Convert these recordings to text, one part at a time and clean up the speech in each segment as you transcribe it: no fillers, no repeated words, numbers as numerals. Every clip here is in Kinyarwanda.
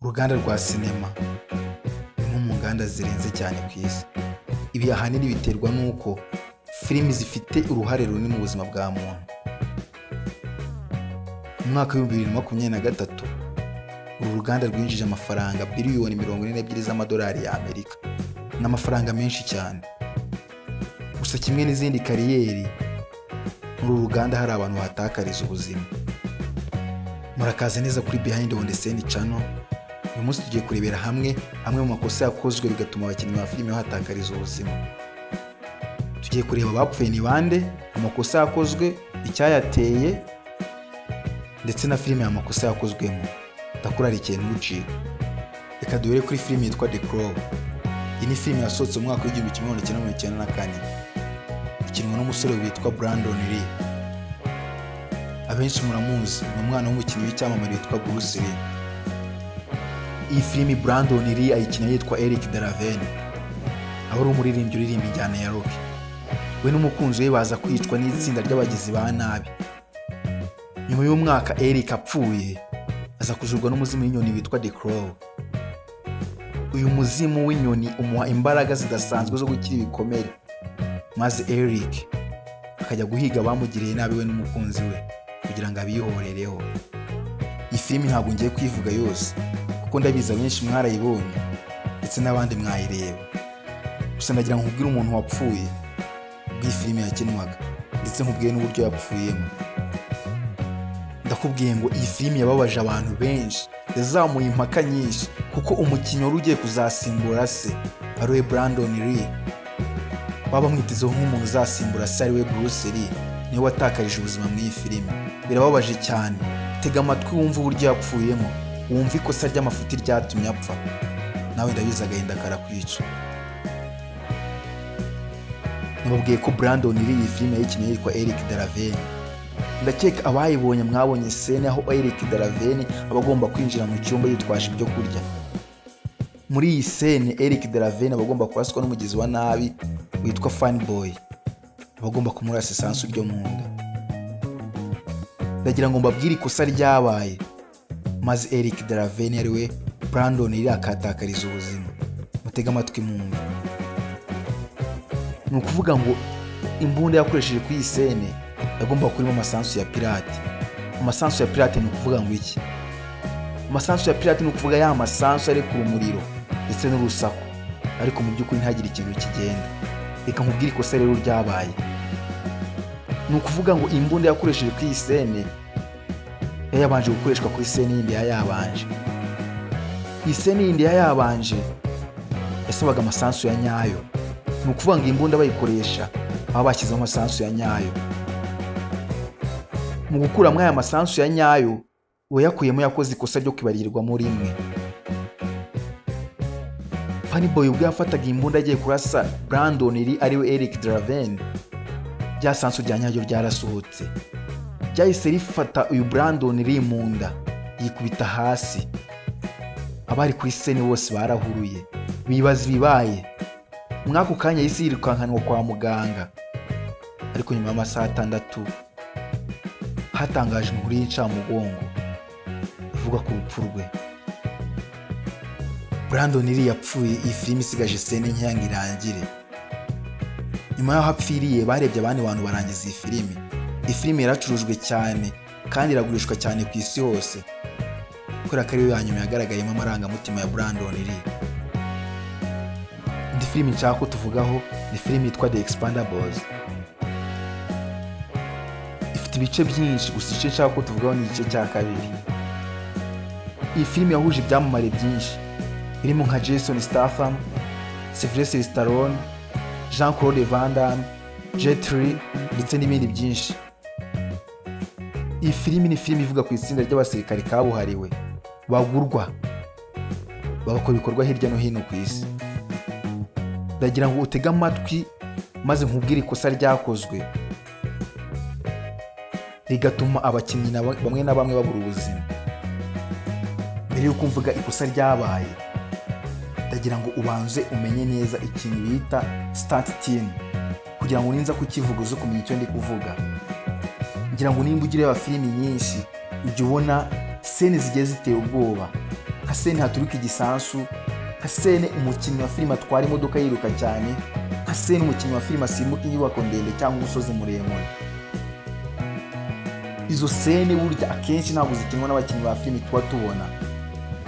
Uruganda rwa sinema ni imwe mu nganda zirenze cyane ku isi. Ibi ahanini biterwa n'uko filimi zifite uruhare runini mu buzima bwa muntu. Mu mwaka wa 2023, uru ruganda rwinjije amafaranga biliyoni 42 z'amadolari y'Amerika. Ni amafaranga menshi cyane. Gusa kimwe n'izindi career, muri uru ruganda hari abantu bahatakariza ubuzima. Murakaza neza kuri Behind on the Scene channel. Uyu munsi tugiye kurebera hamwe amwe mu makosa yakozwe bigatuma abakinnyi ba filime bahatakariza ubuzima. Tugiye kureba abapfuye ni bande, amakosa yakozwe, icyayateye, ndetse na filime amakosa yakozwemo. Ndakurarikiye, ntucike. Reka duhere kuri filime yitwa The Crow. Iyi ni filime yasohotse mu mwaka wa 1994, ikinwa n'umusore witwa Brandon Lee. Abenshi muramuzi, ni umwana w'umukinnyi w'icyamamare witwa Bruce Lee. Iyi filimi Brandon Lee ayikina yitwa Eric Draven, aho ari umuririmbyi uririmba injyana ya rock. We n'umukunzi we baza kwicwa n'itsinda ry'abagizi ba nabi. Nyuma y'umwaka Eric apfuye, aza kuzurwa n'umuzimu w'inyoni witwa The Crow. Uyu muzimu w'inyoni umuha imbaraga zidasanzwe zo gukira ibikomere, maze Eric akajya guhiga abamugiriye nabi we n'umukunzi we kugira ngo abihorereho. Iyi filimi ntabwo ngiye kuyivuga yose kuko ndabizi abenshi mwarayibonye ndetse n'abandi mwayireba. Gusa ndagira ngo nkubwire umuntu wapfuye ubwo iyi filimi yakinwaga, ndetse nkubwiye n'uburyo yapfuyemo. Ndakubwiye ngo iyi filimi yababaje abantu benshi, yazamuye impaka nyinshi, kuko umukinnyi wari ugiye kuzasimbura se, ariwe Brandon Lee, baba bamwitezeho nk'umuntu uzasimbura se ariwe Bruce Lee, niwe watakarije ubuzima muri iyi filimi. Birababaje cyane. Tega amatwi wumve uburyo yapfuyemo, wumve ikosa ry'amafuti ryatumye apfa. Nawe ndabizi agahinda karakwica. Nababwiye ko Brandon Lee iyi filime yayikinnye yitwa Eric Draven. Ndakeka abayibonye mwabonye scene aho Eric Draven aba agomba kwinjira mu cyumba yitwaje ibyo kurya. Muri iyi scene Eric Draven aba agomba kuraswa n'umugizi wa nabi witwa Fanboy, aba agomba kumurasa isansu ryo mu nda. Ndagira ngo mbabwire ikosa ryabaye maze Eric Draven, ariwe Brandon Lee, akatakariza ubuzima. Mutege amatwi mwumve. Ni ukuvuga ngo imbunda yakoresheje kuri iyi scene yagomba kurimo amasansu ya pirate. Amasansu ya pirate ni ukuvuga ngo iki? Amasansu ya pirate ni ukuvuga ya masansu arekura umuriro ndetse n'urusaku, ariko mu by'ukuri ntagire ikintu kigenda. Reka nkubwire ikosa rero ryabaye. Ni ukuvuga ngo imbunda yakoresheje kuri iyi scene yayabanje gukoreshwa kuri scene yindi yayabanje. Iyi scene yindi yayabanje yasabaga amasansu ya nyayo. Ni ukuvuga ngo imbunda bayikoresha baba bashyizemo amasansu ya nyayo. Mu gukuramo aya masansu ya nyayo, uwayakuyemo yakoze ikosa ryo kwibagirwamo rimwe. Funny ubwo yafataga imbunda agiye kurasa Brandon Lee, ariwe Eric Draven, rya sansu rya nyaryo ryarasohotse, ryahise rifata uyu Brandon Lee mu nda, yikubita hasi. Abari kuri scene bose barahuruye, bibaza ibibaye. Muri ako kanya yahise yirukankanwa kwa muganga, ariko nyuma y'amasaha 6 hatangaje inkuru y'incamugongo ivuga ku rupfu rwe. Brandon Lee yapfuye iyi filime isigaje scene nkeya ngo irangire. Nyuma y'aho apfiriye, barebye abandi bantu barangiza iyi filime. Iyi filime yaracurujwe cyane kandi iragurishwa cyane ku isi hose, kubera ko ariyo ya nyuma yagaragayemo amarangamutima ya Brandon Lee. Indi filime nshaka ko tuvugaho ni filime yitwa The Expendables. Ifite ibice byinshi, gusa igice nshaka ko tuvugaho ni igice cya kabiri. Iyi filime yahuje ibyamamare byinshi birimo nka Jason Statham, Sylvester Stallone, Jean Claude Van Damme, Jet Li ndetse n'ibindi byinshi. Iyi filimi ni filime ivuga ku itsinda ry'abasirikare kabuhariwe bagurwa bagakora ibikorwa hirya no hino ku isi. Ndagira ngo utege amatwi maze nkubwire ikosa ryakozwe rigatuma abakinnyi bamwe na bamwe babura ubuzima. Mbere y'uko mvuga ikosa ryabaye, ndagira ngo ubanze umenye neza ikintu bita stunt team, kugira ngo ninza kukivuga uze kumenya icyo ndi kuvuga. Ngira ngo nimba ujya ureba filimi nyinshi, ujya ubona scene zigiye ziteye ubwoba kandi zigiye zirimo amakosa menshi. Nka scene haturika igisasu, nka scene umukinnyi wa filime atwara imodoka yiruka cyane, nka scene umukinnyi wa filime asimbuka inyubako ndende cyangwa umusozi muremure. Izo scene burya akenshi ntabwo zikinwa n'abakinnyi ba filime tuba tubona,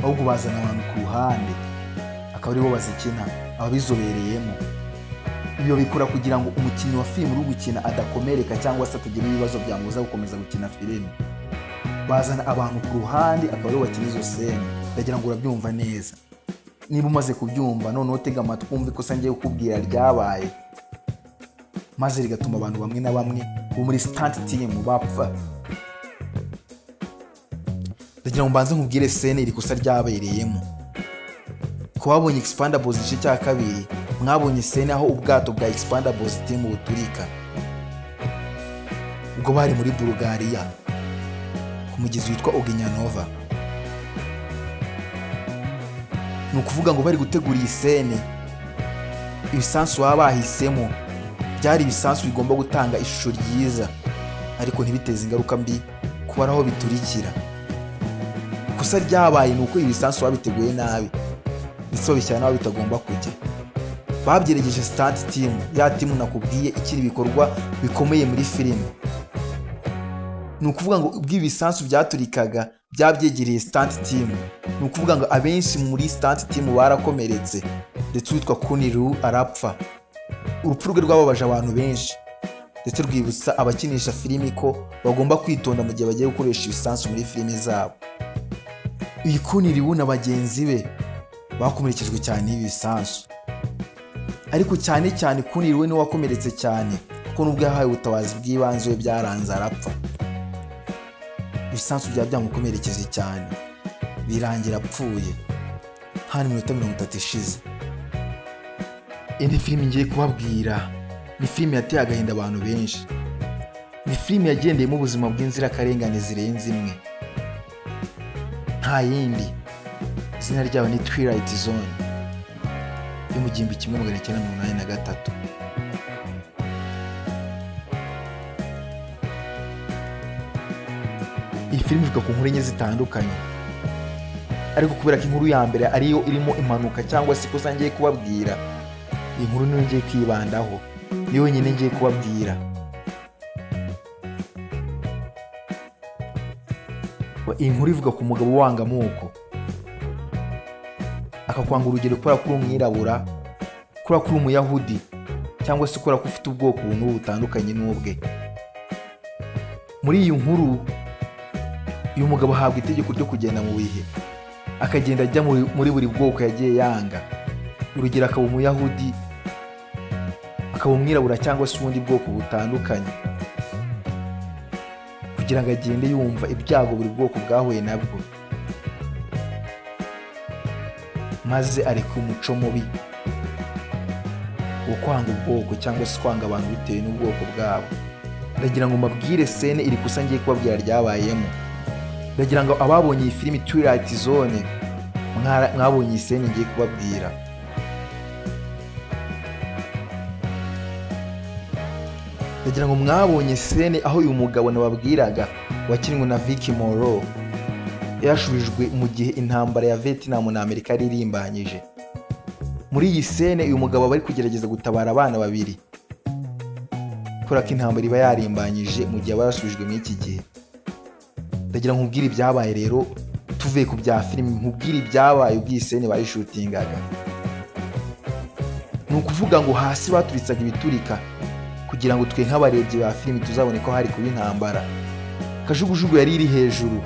ahubwo bazana abantu ku ruhande akaba aribo bazikina, ababizobereyemo. Ibyo bikora kugira ngo umukinnyi wa filime uri gukina adakomereka cyangwa se atagira ibibazo byamubuza gukomeza gukina filime. Bazana abantu ku ruhande akaba aribo bakina izo scene. Ndagira ngo urabyumva neza. Niba umaze kubyumva, noneho tega amatwi wumve ikosa ngiye kukubwira ryabaye, maze rigatuma abantu bamwe na bamwe bo muri stunt team bapfa. Ndagira ngo mbanze nkubwire scene iri kosa ryabereyemo. Ku babonye Expendables igice cya kabiri, mwabonye scene aho ubwato bwa Expendables team buturika ubwo bari muri Bulgaria ku mugezi witwa Oginyanova. Ni ukuvuga ngo bari gutegura iyi scene, ibisasu baba bahisemo byari ibisasu bigomba gutanga ishusho ryiza ariko ntibiteze ingaruka mbi kuba aho biturikira. Ikosa ryabaye ni uko ibi bisasu babiteguye nabi, ndetse babishyira n'aho bitagomba kujya. Babyeregeje stunt team, ya team nakubwiye ikiri ibikorwa bikomeye muri filime. Ni ukuvuga ngo ubwo ibisasu byaturikaga byabyegereye stunt team. Ni ukuvuga ngo abenshi muri stunt team barakomeretse, ndetse uwitwa Kuniru arapfa. Urupfu rwe rwababaje abantu benshi, ndetse rwibutsa abakinisha filimi ko bagomba kwitonda mu gihe bagiye gukoresha ibisasu muri filimi zabo. Uyu Kuniriwu na bagenzi be bakomerekejwe cyane n'ibi bisasu, ariko cyane cyane Kuniriwe niwe wakomeretse cyane, kuko nubwo yahawe ubutabazi bw'ibanze we byaranze arapfa. Ibisasu byaba byamukomerekeje cyane, birangira apfuye nta n'iminota 30 ishize. Indi filimi ngiye kubabwira ni filimi yateye agahinda abantu benshi. Ni filimi yagendeyemo ubuzima bw'inzirakarengane zirenze imwe, nta yindi, izina ryayo ni Twilight Zone yo mu 1983. Iyi filimi ivuga ku nkuru enye zitandukanye, ariko kubera ko inkuru ya mbere ariyo irimo impanuka cyangwa se ikosa ngiye kubabwira, iyi nkuru niyo ngiye kwibandaho, niyo yonyine ngiye kubabwira. Iyi nkuru ivuga ku mugabo wanga amoko, akakwanga urugero kubera ko uri umwirabura, kubera ko uri umuyahudi, cyangwa se kubera ko ufite ubwoko ubu n'ubu butandukanye n'ubwe. Muri iyi nkuru uyu mugabo ahabwa itegeko ryo kugenda mu bihe, akagenda ajya muri buri bwoko yagiye yanga. Urugero akaba umuyahudi, akaba umwirabura cyangwa se ubundi bwoko butandukanye, kugira ngo agende yumva ibyago buri bwoko bwahuye nabwo, maze areka umuco mubi wo kwanga ubwoko cyangwa se kwanga abantu bitewe n'ubwoko bwabo. Ndagira ngo mbabwire scene iri kosa ngiye kubabwira ryabayemo. Ndagira ngo ababonye iyi filimi Twilight Zone mwabonye iyi scene ngiye kubabwira. Ndagira ngo mwabonye scene aho uyu mugabo nababwiraga wakinwe na Vicky Moreau yashubijwe mu gihe intambara ya Vietnam na Amerika yari irimbanyije. Muri iyi scene uyu mugabo aba ari kugerageza gutabara abana babiri, kubera ko intambara iba yarimbanyije mu gihe aba yasubijwe muri iki gihe. Ndagira ngo nkubwire ibyabaye rero, tuvuye ku bya filimi, nkubwire ibyabaye ubwo iyi scene bayishutingaga. Ni ukuvuga ngo hasi baturitsaga ibiturika kugira ngo twe nk'abarebyi ba filimi tuzabone ko hari kuba intambara. Kajugujugu yari iri hejuru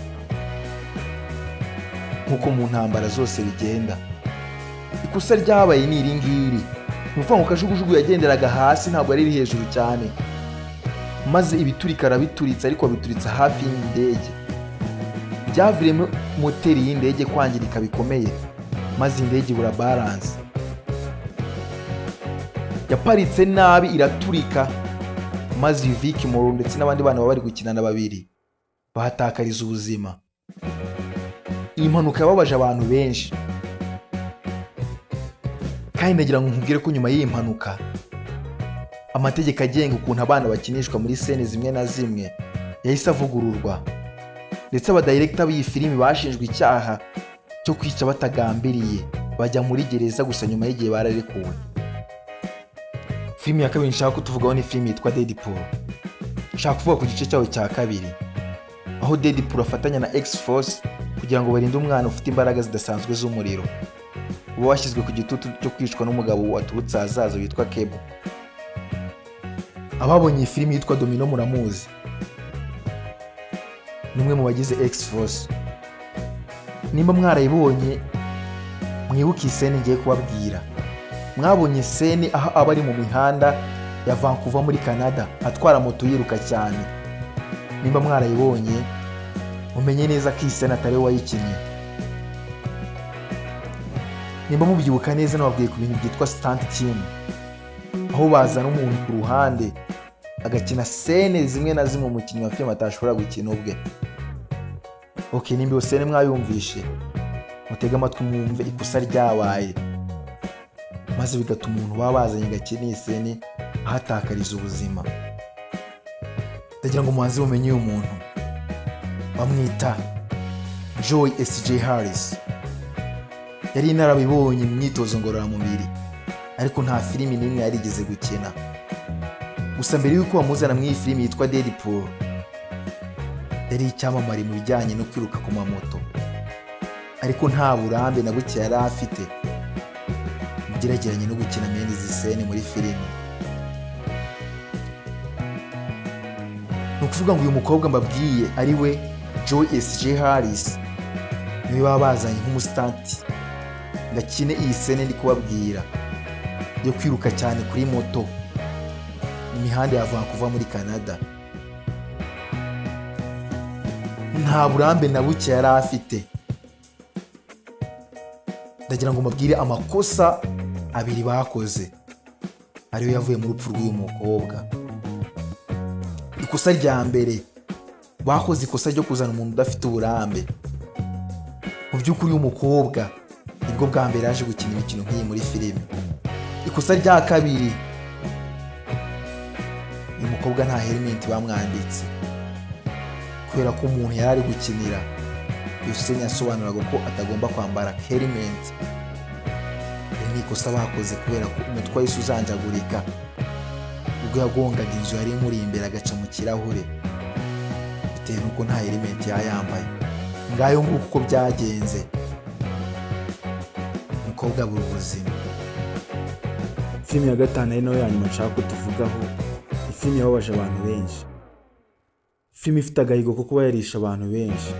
nk'uko mu ntambara zose bigenda. Ikosa ryabaye ni iri ngiri. Ni ukuvuga ngo kajugujugu yagenderaga hasi, ntabwo yari iri hejuru cyane, maze ibiturika arabituritsa, ariko abituritsa hafi y'indege. Byaviriyemo moteri y'indege kwangirika bikomeye, maze indege ibura balance. Yaparitse nabi iraturika, maze Vicky Moreau ndetse n'abandi bana baba bari gukinana babiri bahatakariza ubuzima. Iyi mpanuka yababaje abantu benshi, kandi ndagira ngo nkubwire ko nyuma y'iyi mpanuka amategeko agenga ukuntu abana bakinishwa muri scene zimwe na zimwe yahise avugururwa, ndetse abadirekita b'iyi filimi bashinjwe icyaha cyo kwica batagambiriye, bajya muri gereza, gusa nyuma y'igihe bararekuwe. Filimi ya kabiri nshaka kutuvugaho ni filimi yitwa Deadpool. Nshaka kuvuga ku gice cyayo cya kabiri, aho Deadpool afatanya na X-Force kugira ngo barinde umwana ufite imbaraga zidasanzwe z'umuriro, uba washyizwe ku gitutu cyo kwicwa n'umugabo waturutse ahazaza witwa Cable. Ababonye iyi filimi yitwa Domino muramuzi, ni umwe mu bagize X-Force. Nimba mwarayibonye, mwibuke iyi scene ngiye kubabwira. Mwabonye scene aho aba ari mu mihanda ya Vancouver muri Canada, atwara moto yiruka cyane. Nimba mwarayibonye, mumenye neza ko iyi scene atari we wayikinnye. Nimba mubyibuka neza, nababwiye ku bintu byitwa stunt team, aho bazana umuntu ku ruhande agakina scene zimwe na zimwe umukinnyi wa filime atashobora gukina ubwe. Ok, nimba iyo scene mwayumvishe, mutege amatwi mwumve ikosa ryabaye, maze bigatuma umuntu baba bazanye ngo akine iyi scene ahatakariza ubuzima. Ndagira ngo mubanze mumenye uyu muntu. Bamwita Joy S.J. Harris. Yari inarabibonye mu myitozo ngororamubiri, ariko nta filimi n'imwe yarigeze gukina. Gusa mbere y'uko bamuzana muri iyi filimi yitwa Deadpool, yari icyamamare mu bijyanye no kwiruka ku mamoto, ariko nta burambe na buke yari afite ugereranyije no gukina mwene izi scene muri filimi. Ni ukuvuga ngo uyu mukobwa mbabwiye, ari we Joy S.J. Harris, niwe baba bazanye nk'umu stunt ngo akine iyi scene ndi kubabwira yo kwiruka cyane kuri moto mu mihanda ya Vancouver muri Canada. Nta burambe na buke yari afite. Ndagira ngo mbabwire amakosa abiri bakoze, ariyo yavuye mu rupfu rw'uyu mukobwa. Ikosa rya mbere, bakoze ikosa ryo kuzana umuntu udafite uburambe. Mu by'ukuri uyu mukobwa nibwo bwa mbere yaje gukina imikino nk'iyi muri filime. Ikosa rya kabiri, uyu mukobwa nta helmet bamwambitse, kubera ko umuntu yari ari gukinira iyo scene yasobanuraga ko atagomba kwambara helmet. Iri ni ikosa bakoze, kubera ko umutwe wahise uzanjagurika ubwo yagongaga inzu yari imuri imbere, agaca mu kirahure, bitewe n'uko nta helmet yari yambaye. Ngayo nguko uko byagenze, umukobwa abura ubuzima. Filimi ya gatanu, ari nayo ya nyuma nshaka ko tuvugaho, ni filimi yababaje abantu benshi, filimi ifite agahigo ko kuba yarishe abantu benshi,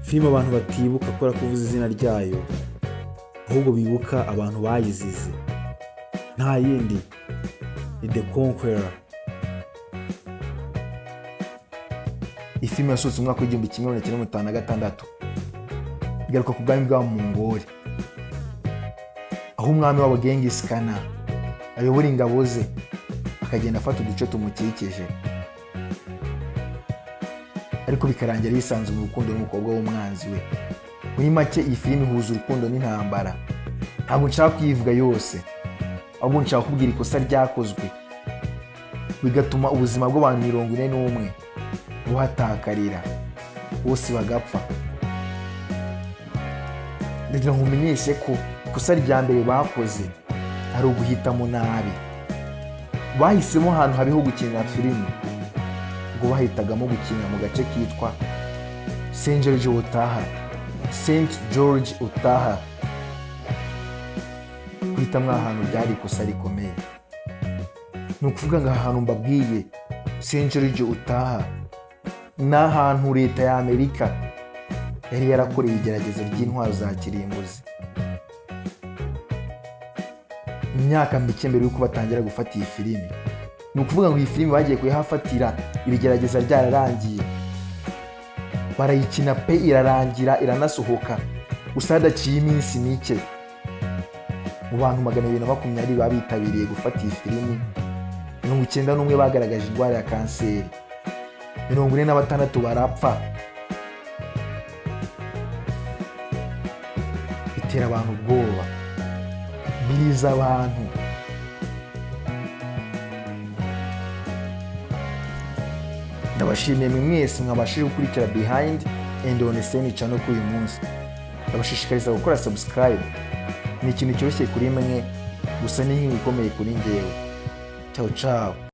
filimi abantu batibuka kubera kuvuza izina ryayo, ahubwo bibuka abantu bayizize. Nta yindi, ni The Conqueror. Iyi filime yasohotse mu mwaka w'1956, igaruka ku bwami bw'Abamongoli, aho umwami wabo Genghis Khan ayobora ingabo ze, akagenda afata uduce tumukikije, ariko bikarangira yisanze mu rukundo n'umukobwa w'umwanzi we. Muri make, iyi filime ihuza urukundo n'intambara. Ntabwo nshaka kuyivuga yose, ahubwo nshaka kubwira ikosa ryakozwe bigatuma ubuzima bw'abantu 41 buhatakarira, bose bagapfa. Ndagira ngo umenyeshe ko ikosa rya mbere bakoze ari uguhitamo nabi. Bahisemo ahantu habi ho gukinira filime, ubwo bahitagamo gukinira mu gace kitwa St George Utaha. St George Utaha, guhitamo ahantu byari ikosa rikomeye. Ni ukuvuga ngo aha hantu mbabwiye, St George Utaha, ni ahantu leta ya Amerika yari yarakoreye igerageza ry'intwaro za kirimbuzi imyaka mike mbere y'uko batangira gufata iyi filimi. Ni ukuvuga ngo iyi filimi bagiye kuyihafatira ibigerageza ryararangiye, barayikina pe, irarangira, iranasohoka, gusa hadaciye iminsi mike, mu bantu 220 baba bitabiriye gufata iyi filimi, 91 bagaragaje indwara ya kanseri, 46 barapfa. Bitera abantu ubwoba, biriza abantu. Ndabashimiye mwe mwese mwabashije gukurikira Behind and on same channel kuri uyu munsi. Ndabashishikariza gukora subscribe, ni ikintu cyoroshye kuri mwe, gusa ni inkunga ikomeye kuri njyewe. Ciao ciao.